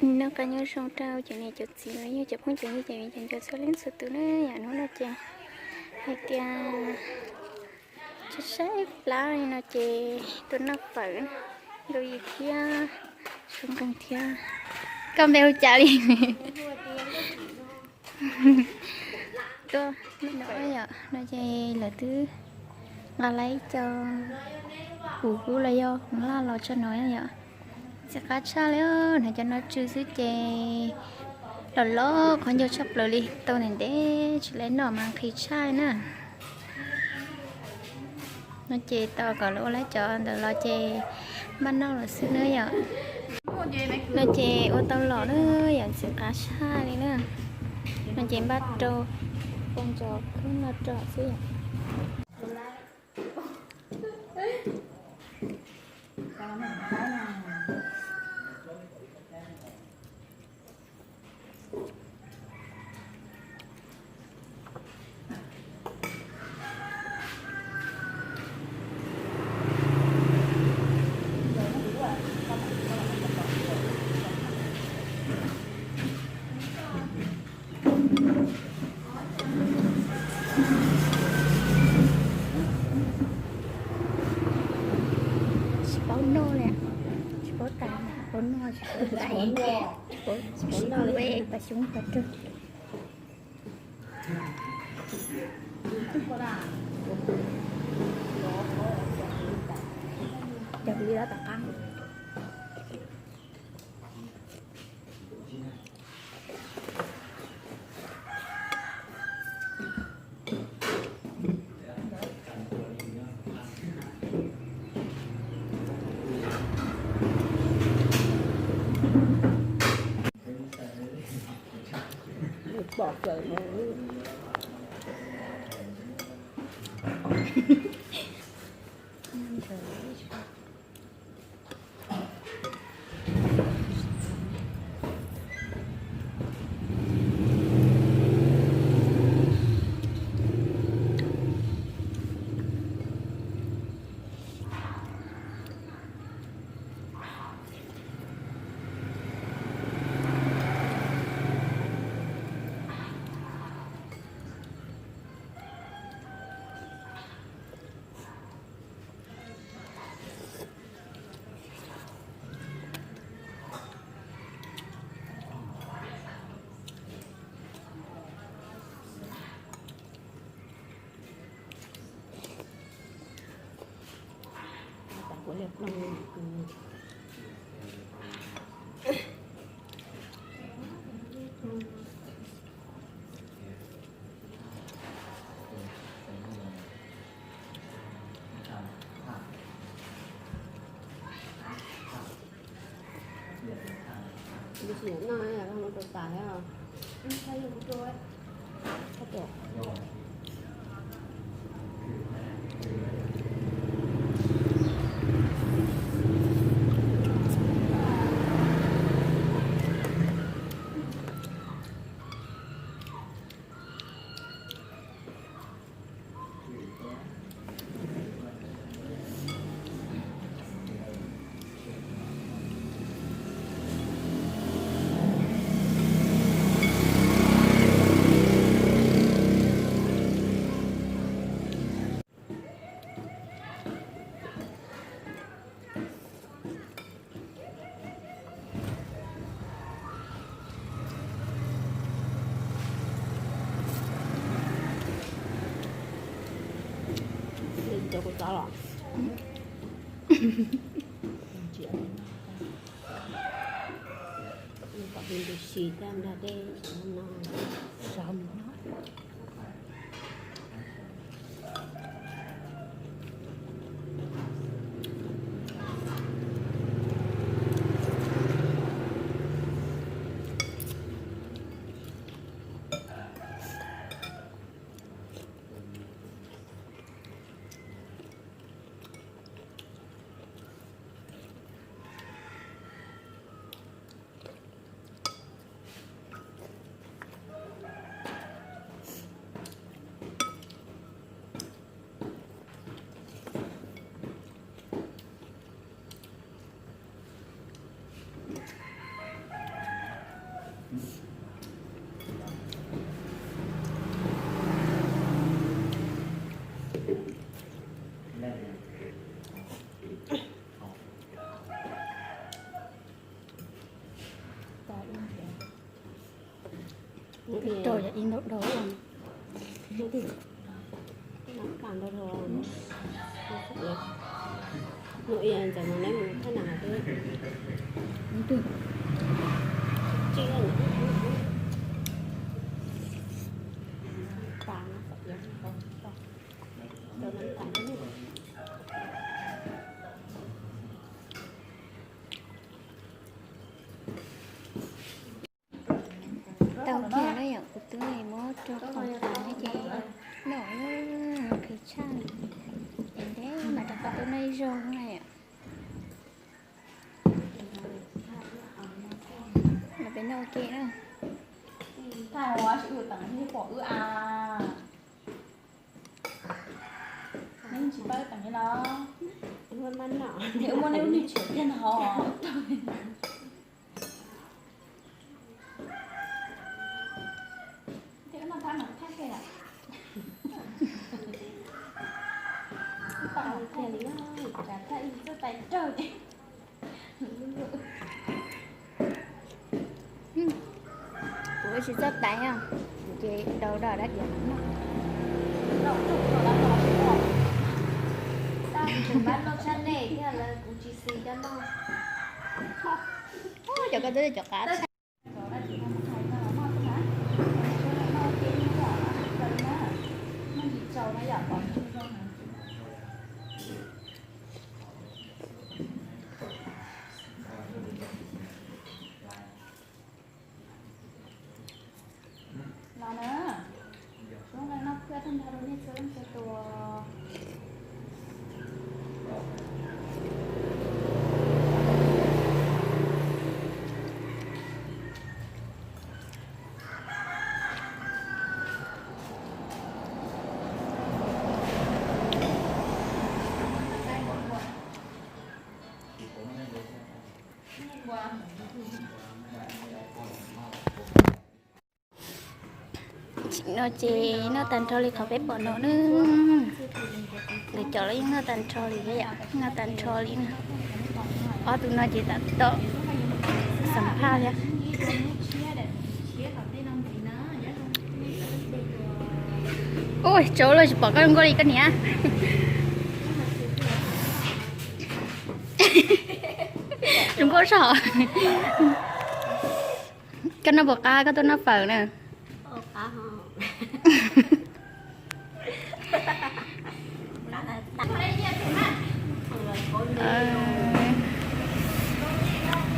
Noj qab nyob zoo rau cov niam cov txiv los yog cov phooj cov ywg cov viv cov ncaus txhua leej txhua tus na. Yam hnub no ces hais tias tshaib tshaib plab li no ces tuaj noj fawm, Nkauj Yi thiab Suab Nqeeg thiab. Koj npe hu cas li? Tuaj no yom, no ces lawv twb nqa lawv ib co kuv kub los yog hmoov laj los tso no yom. Ntxim qab tshaj li, hnov cov no tsw xwb ces los los qhov ncauj tshaj plaws li, tau ntev ntev tsis lawv noj mas nqhis tshaj na. No ces tau kom lawv ua lawv cov ntawd los ces npaj noj los xwb na yom. No ces ua tau los na yom, ntxim qab tshaj li na. No ces npaj rau poj ntxoog khwb noj rau xwb yom. Tsis paub noj li, tsis paub tais, tsis paub noj, tsis paub tais, tsis paub, tsis paub noj li, pas xyoob pas rug. Cog li lawm tom qab. Pom kawg. Tus sim noj los rau tas thiab. Cov kuv txob los. Kom tus si thiab nrog tej no sov mus noj. Ib tog yog ib ntau dhau. Tau kiag na yom, kuv twb muab rau qhov tas no ces noj, qhis tshaj. Es ntev mas rov qab tuaj noj ib zaug na yom. Los peb noj ua ke na. Thaj ua si wb teem li pom wb a. Neb tsis pab wb teem li los? Neb muaj neb lub neej tshuav tiag no. Tej no thaj no thaj ke lawm. Tau kiag li, tsam thaj ib txoj tais rawg ces. Kuv tsis txawj tais os, ces daus dab diav no. Cov ko twb cov qab. Los na, zoo noj kawg thaj nrho rau nej txhua leej txhua tus. Tsim no ces noj tag nrho li qhov peb pom no na. Lawv cov los yeej noj tag nrho li thiab yom, noj tag nrho li na. Ob tug no ces tab tom xam phaj thiab. Ua tsaus lawm tsis pom koj zoo nkauj li koj niam. Zoo nkauj zog. Koj noj puas qab koj tuaj noj fawm na?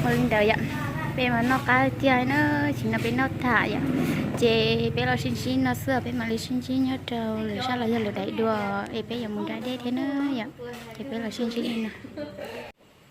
Ua li ntawd yom, peb mas noj qab tiag na, tsim no peb noj tham yom, ces peb los sib ntsib no xwb, peb mam li sib ntsib nyob rau lwm zaj los yog lwm daim dua es peb yuav mus da dej thiab na yom, ces peb los sib ntsib li no.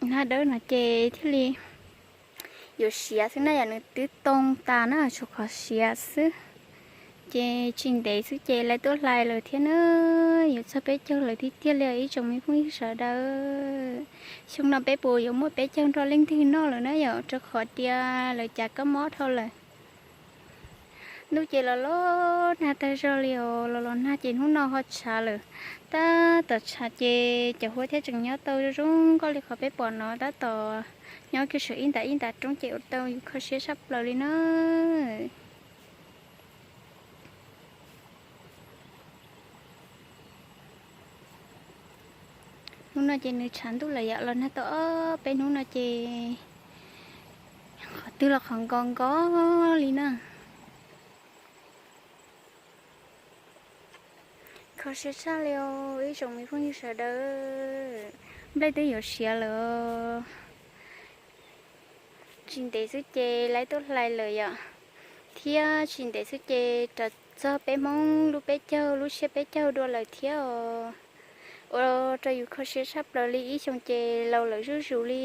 Hnab dawb no ces thiaj li yuav siav xwb na yom, nws twb too tas na, tshuav qhov siav xwb. Ces tsis ntev xwb ces lawv tuaj hlais lawm thiab na, yuav txog peb caug lawm tiag tiag li ib tsoom me phooj ywg sawv daws. Xyoo no peb puas yuav muaj peb caug nrog leej twg noj lawm na yom, rau qhov tias lawv cas kab mob dhau lawm. Ntuj ces los los nag tag zog li os, los los nag ces hnub no ho tshav lawm. Tab tom tshav ces cov huab thiaj tseem nyob tau zoo zoo nkauj li qhov peb pom no, tab tom nyob kiag saum ib ntas ib ntas roob ces ua tau yus kho siab tshaj plaws li na. Hnub no ces nws tshav ntuj lawm yom, los nag tau ob peb hnub no ces qhov twg los qhov nkos nkos li na. Kho siab tshaj li os ib tsoom me phooj ywg sawv daws. Nplej twb yuav siav lawm. Tsis ntev xwb ces lawv tuaj hlais lawm yom, thiab tsis ntev xwb ces rov txog peb Hmoob lub peb caug lub tsiab peb caug dua lawm thiab os. Ua rau yus kho siab tshaj plaws li, ib xyoo ces laus lawm zuj zus li.